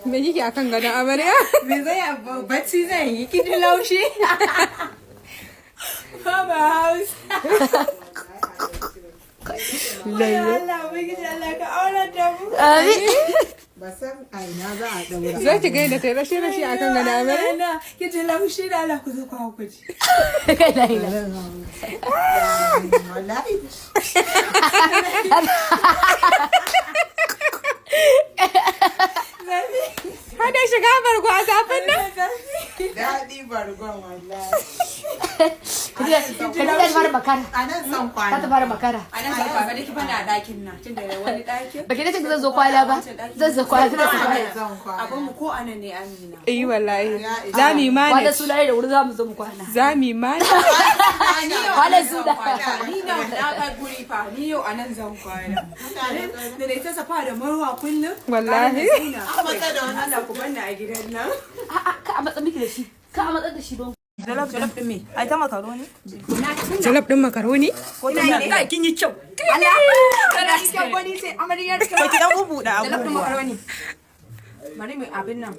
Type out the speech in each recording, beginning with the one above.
Me kike akan gadon amarya? Me zai bacci zan yi kin ji laushi? Mama house. Allah ubangiji Allah ka aurar da mu. Amin. Ba san a ina za a daura. Za ki ga yadda ta yi rashi rashi akan gadon amarya? Na kin ji laushi da Allah ku zo ku hau ku ji. Kai la ila. Wallahi. Hada shiga bargo a zafin nan? Daɗi bargon wallahi. Khadija ta fara makara. A nan son Ta kwana. ta fara makara. A nan zan kwana ki bana ɗakin nan tunda wani ɗakin. Baki da zan zo kwana ba. Zan zo kwana. Zan zo kwana. Zan kwana. Abin mu ko anan ne Amina. Eh wallahi. Za mu yi Kwana manage. suna da wuri za mu zo mu kwana. Za mu yi manage. Kwana suna. Ni na na kai guri fa ni yau anan zan kwana. Da na ita safa da marwa kullum. Wallahi. Kawai da wani Allah ku banna a gidan nan. A'a ka a matsa miki da shi. Ka a matsar da shi don. Jalof jalof din me? Ai ta makaroni? Jalab din makaroni? Ko ta miya? Kai kin yi kyau. Allah. Kana kyau wani sai amaryar ka. Ko ki dan bubuɗe Jalaf din abubuwa. makaroni. Bari mu abin nan.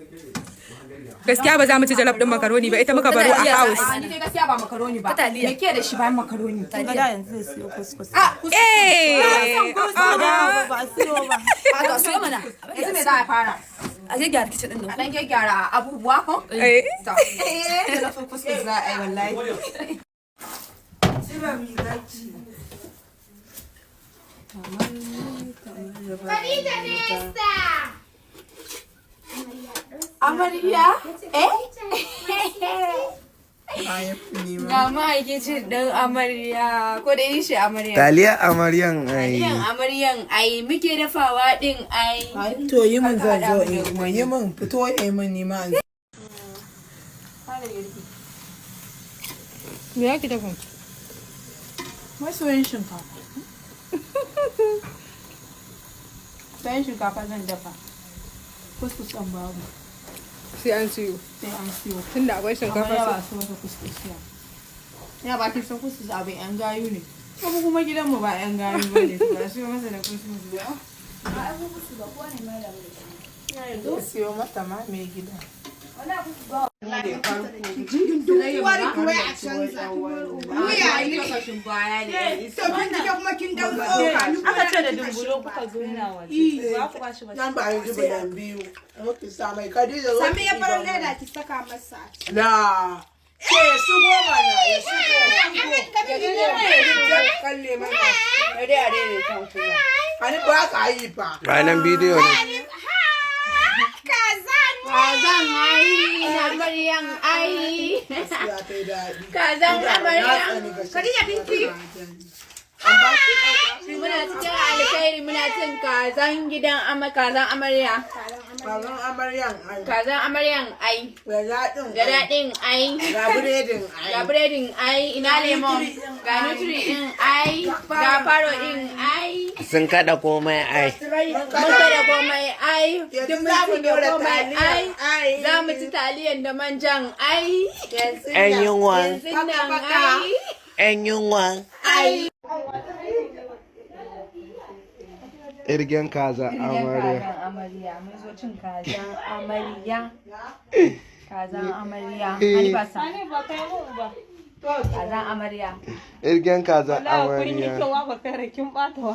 Gaskiya ba za mu ci jalab din makaroni ba, ita muka baro a house. A ni dai gaskiya ba makaroni ba. Me ke da shi bayan makaroni? Kin ga da yanzu zai siyo kuskus. Eh! Ba ba a siyo ba. A siyo mana. Yanzu me za a fara? A gyaggyara kicin din nan. A dan gyaggyara abubuwa ko? Eh. To. Jalaf din kuskus za a yi wallahi. Khadija Nesta. Amarya? Eh? Ga ma'aikacin ɗin amarya ko da yin shi amarya. Taliya amaryan ai. Taliyan amaryan ai muke dafawa ɗin ai. To yi min zan zo in yi min fito yi min ni ma. Me ya ki dafa? Masoyin shinkafa. Soyin shinkafa zan dafa. Kuskus ɗin babu. Sai an siyo. Sai an siyo. Tunda akwai Amma shinkafa yawa sai. su masa kuskus ya. Ya ba ki san kuskus abin yan gayu ne. Kuma kuma gidanmu ba yan gayu ba ne. Ba siyo masa da kuskus ba. Siyo mata ma mai gida. Uwar ki wai a canza. Wuya ne. To kin ji kuma kin dau tsoka. Ni kuma Aka ce da na kika dumbulo kuka zo yana waje. Ba ku ba shi ba. Nan ba yi zuba biyu. Ki sa mai Khadija zo. Sami ya farar leda ki saka masa. Na. Ke ya shigo mana ya shigo. Kalle mana. Dai a daidaita kuma. Ani ba ka yi fa. Ranar bidiyo ne. Kazan. Kazan ai, amaryan ai. Gaskiya ta yi daɗi. Kazan amaryan. Khadija binti. An ba ki ɗauka. Muna cikin alkhairi muna cin kazan gidan ama kazan amarya. Kazan amaryan ai. Kazan amaryan ai. Da daɗin. Ga daɗin ai. Ga biredin ai. Ga biredin ai, ina lemon, ga nutri din ai, ga faro din ai. Sun kada komai ai. Mun kada komai ai, Yanzu duk mun za mu cinye ɗora komai taliya. ai. Ai. Za mu ci taliyan da manjan ai. Yanzu Yan yunwa. Yanzu nan ai. Yan yunwa. Ai. Irgen kaza amarya. Amarya mun zo cin kazan amarya. Kazan amarya. Ani ba sa. Ani ba kai mun ba. Kazan amarya. Irgen kaza amarya. Wallahi kun yi kyau ba kare kin bata wa.